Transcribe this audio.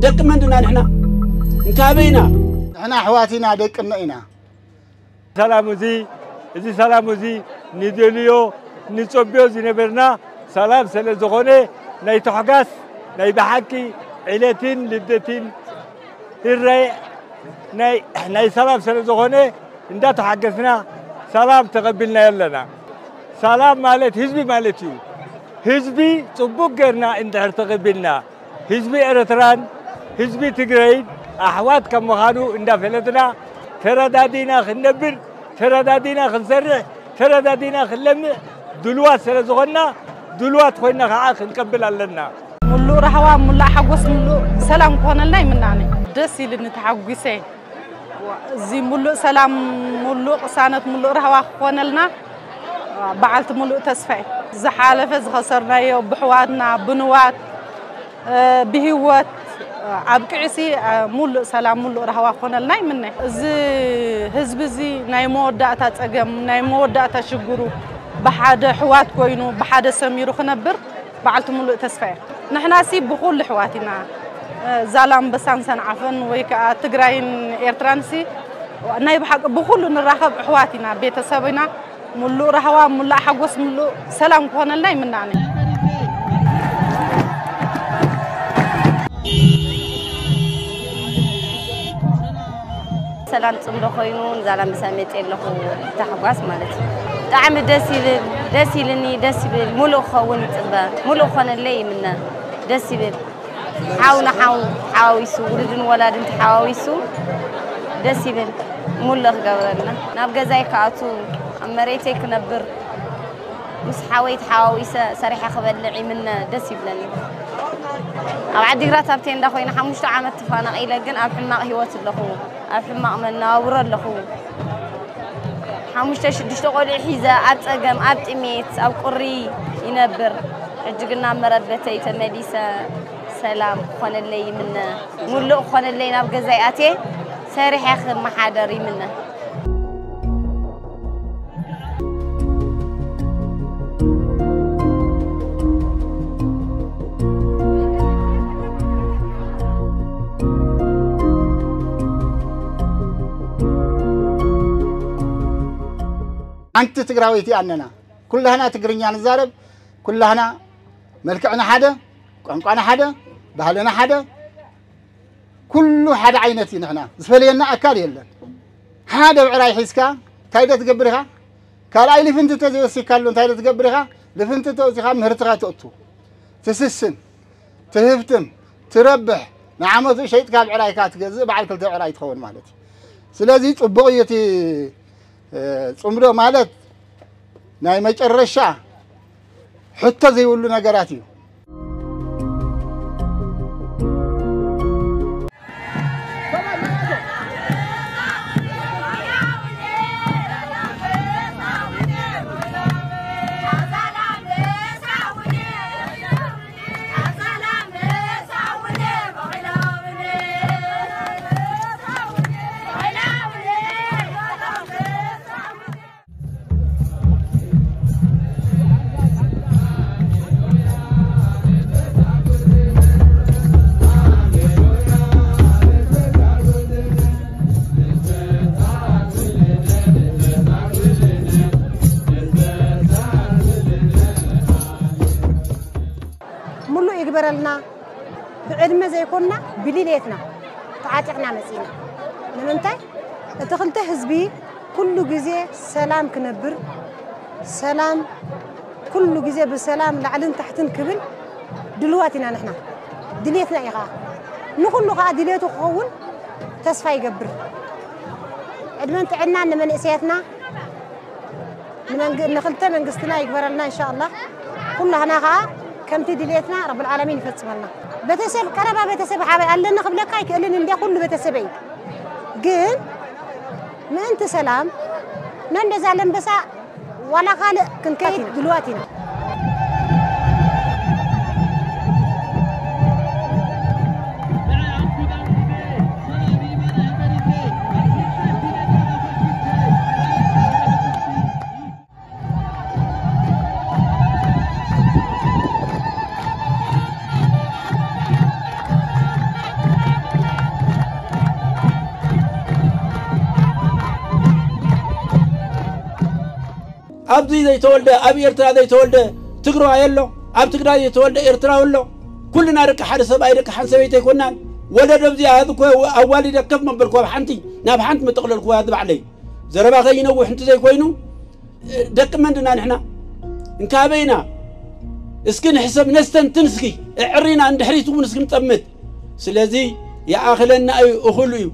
ደቂ መን ድና ንሕና? እንካበይ ኢና? ንሕና ኣሕዋት ኢና፣ ደቂ እኖ ኢና። ሰላም እዚ፣ እዚ ሰላም እዚ ንደልዮ፣ ንጸብዮ ዝነበርና ሰላም ስለ ዝኾነ፣ ናይ ታሕጓስ፣ ናይ ብሓቂ ዕለትን ልደትን ህራይ ናይ፣ ናይ ሰላም ስለ ዝኾነ፣ እንዳተሓገስና ሰላም ተቐቢልናዮ ኣለና። ሰላም ማለት ህዝቢ ማለት እዩ። ህዝቢ ጽቡቕ ጌርና እንድሕር ተቐቢልና፣ ህዝቢ ኤርትራን ህዝቢ ትግራይን ኣሕዋት ከም ምዃኑ እንዳፈለጥና፣ ተረዳዲና ክንነብር፣ ተረዳዲና ክንሰርሕ፣ ተረዳዲና ክንለምዕ ድልዋት ስለ ዝኾንና፣ ድልዋት ኮይንና ከዓ ክንቀብል ኣለና። ሙሉእ ራህዋ፣ ሙላእ ሓጎስ፣ ሙሉእ ሰላም ክኾነልና ይምናኒ። ደስ ኢልኒ፣ ተሓጒሰ። እዚ ሙሉእ ሰላም፣ ሙሉእ ቅሳነት፣ ሙሉእ ራህዋ ክኾነልና በዓልቲ ሙሉእ ተስፋ እየ። ዝሓለፈ ዝኸሰርናዮ ብሕዋትና፣ ብንዋት፣ እ፣ ብህይወት፣ እ፣ ኣብቂዑሲ፣ እ፣ ሙሉእ ሰላም፣ ሙሉእ ራህዋ ክኾነልና ይምነ። እዚ ህዝቢ እዚ ናይ መወዳእታ ጸገም፣ ናይ መወዳእታ ሽግሩ ብሓደ ሕዋት ኮይኑ፣ ብሓደ ሰሚሩ ክነብር በዓልቲ ሙሉእ ተስፋ እየ። ንሕናሲ ብኹሉ ኣሕዋት ኢና። ዛላምበሳን ሰንዓፈን ወይ ከኣ ትግራይን ኤርትራንሲ ናይ ብሓቂ ብኹሉ ንራኸብ ኣሕዋት ኢና፣ ቤተሰብ ኢና። ሙሉእ ራህዋ፣ ሙላእ ሓጎስ፣ ሙሉእ ሰላም ክኾነልና ይምናኒ። ሰላም ጽምዶ ኮይኑ ንዛላምበሳ መጽየ ኣለኹ፣ ታሕጓስ ማለት እዩ። ብጣዕሚ ደስ ይብል፣ ደስ ኢልኒ፣ ደስ ይብል። ሙሉእ ክኸውን ይጽበ፣ ሙሉእ ክኾነለይ ይምነ። ደስ ይብል። ሓው ንሓው ተሓዋዊሱ፣ ውሉድን ወላድን ተሓዋዊሱ፣ ደስ ይብል። ሙሉእ ክገብረልና። ናብ ገዛይ ክኣቱ፣ ኣብ መሬተይ ክነብር፣ ምስ ሓወይ ተሓዋዊሰ ሰሪሐ ክበልዕ ይምነ፣ ደስ ይብለኒ። ኣብ ዓዲግራት ኣብ ቴንዳ ኮይነ ሓሙሽተ ዓመት ተፈናቒለ፣ ግን ኣብ ሕማቕ ህይወት ኣለኹ፣ ኣብ ሕማቕ መነባብሮ ኣለኹ። ሓሙሽተ ሽዱሽተ ቆልዑ ሒዘ ኣብ ጸገም፣ ኣብ ጥሜት፣ ኣብ ቁሪ ይነብር። ሕጂ ግን ናብ መረበተይ ተመሊሰ ሰላም ክኾነለይ ይምነ። ሙሉእ ክኾነለይ ናብ ገዛይ ኣትየ ሰሪሐ ክመሓደር ይምነ። ሓንቲ ትግራወይቲ ኣነና። ኩላህና ትግርኛ ንዛረብ፣ ኩላህና መልክዕና ሓደ፣ ቋንቋና ሓደ፣ ባህልና ሓደ፣ ኩሉ ሓደ ዓይነት እዩ። ንሕና ዝፈልየና ኣካል የለን። ሓደ ብዕራይ ሒዝካ እንታይ ዶ ትገብር ኢኻ? ካልኣይ ልፍንቲ ተዘይወሲካሉ እንታይ ዶ ትገብር ኢኻ? ልፍንቲ ተወሲኻ ምህርትኻ ተእቱ፣ ትስስን፣ ትህብትም፣ ትረብሕ፣ ንዓመቱ ሸይጥካ ብዕራይካ ትገዝእ፣ በዓል ክልተ ብዕራይ ትኸውን ማለት እዩ። ስለዚ ጽቡቕ እዩ እቲ፣ እ፣ ጽምዶ ማለት ናይ መጨረሻ ሕቶ ዘይብሉ ነገራት እዩ። ሙሉእ ይግበረልና። ብዕድመ ዘይኮንና ብድልየትና ተዓጢቕና መጺእና። ንምንታይ? እቲ ክልተ ህዝቢ ኩሉ ግዜ ሰላም ክነብር፣ ሰላም ኩሉ ግዜ ብሰላም ላዕልን ታሕትን ክብል ድልዋት ኢና ንሕና። ድልየትና እዩ ኸዓ። ንኹሉ ኸዓ ድልየቱ ክኸውን ተስፋ ይገብር። ዕድመን ጥዕናን ንመንእሰያትና፣ ንመንግ-፣ ንክልተ መንግስትና ይግበረልና ኢንሻኣላህ። ኩላህና ኸዓ ከምቲ ድልየትና ረብል ዓለሚን ይፈጽመልና። ቤተሰብ፣ ቀረባ ቤተሰብ ሓበይ ኣለኒ ክብለካ ኣይክእልን እንድየ፣ ኩሉ ቤተሰበይ። ግን ምእንቲ ሰላም ነንደ ዛላምበሳ ዋላ ካልእ ክንከይድ ድልዋት ኢና። ኣብዚ ዘይተወልደ፣ ኣብ ኤርትራ ዘይተወልደ ትግረዋይ ኣሎ፣ ኣብ ትግራይ ዘይተወልደ ኤርትራዊ ኣሎ። ኩልና ደቂ ሓደ ሰብኣይ፣ ደቂ ሓንቲ ሰበይቲ ኣይኮናን። ወለዶ እዚኣ፣ እዚ እኮ ኣዋሊደ ከፍ መበልኩዋ፣ ኣብ ሓንቲ፣ ናብ ሓንቲ መጠቕለልኩዋ፣ እዚ ባዕለይ። ዘረባ ከይነውሕ እንተ ዘይኮይኑ፣ ደቂ መን ድና ንሕና? እንካበይና? እስኪ ንሕሰብ፣ ነስተንትን እስኪ፣ እዕሪና እንድሕሪት እውን እስኪ ንጠምት። ስለዚ ይኣኽለና እዩ፣ እኹሉ እዩ።